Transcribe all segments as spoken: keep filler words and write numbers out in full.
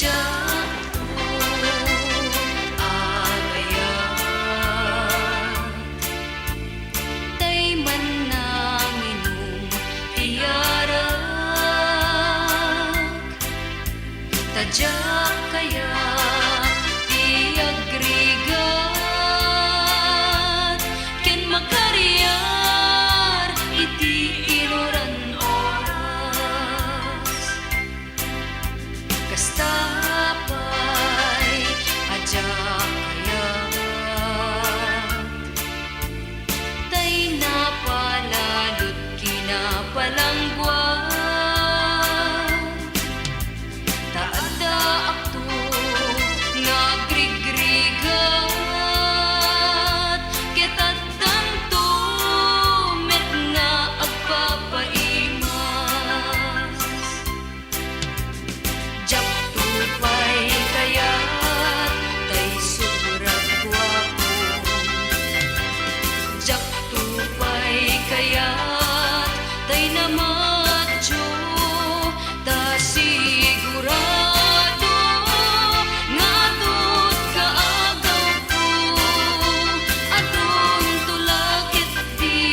Diakto agayat, tay mannanginum ti arak, ta diak kayat ti agrigat ken makariar iti inuran oras. Kasta pay a diak kayat, tay napalalot kinapalangguan. Ta addaakto nga agrigrigat, ket addanto met nga agpapaimas. Diakto pay kayat tay sobra guapo. Diakto pay kayat tay namatio. Ta sigurado nga adun kaagawko, adunto la ketdi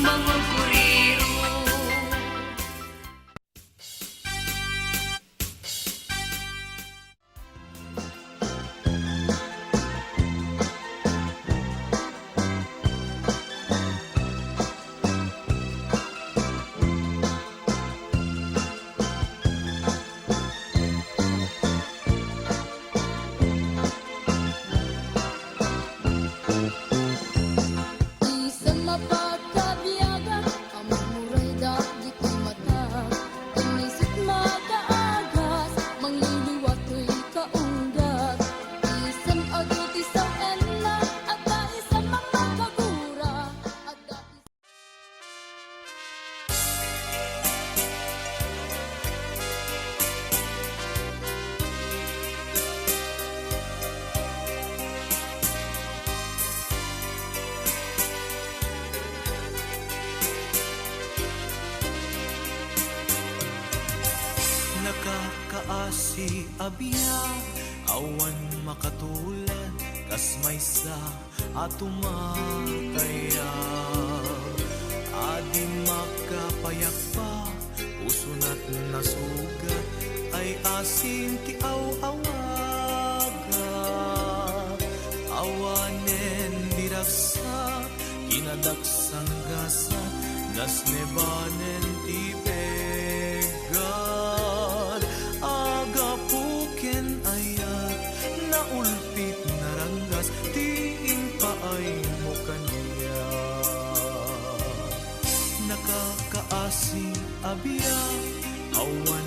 mangurguriro. Isem a pagkabiagak, ammom uray dagiti matak. Innisit makaagas, mangliliwatoy kaunggat. Isem adu ti saw-enna, adda isem a pagkagura, adda Nakakaasi a biag, awan makatulad, kas maysa a tumatayab. Adi makapayagpa, pusonat nasugat, ay asin ti aw-awaga. Awanen di ragsak, kinadaksanggasa, nasnebanen ti peggal. Agapu ken ayat, naulpit naranggas ti impaaymo kaniak. Nakakaasi a biag, awan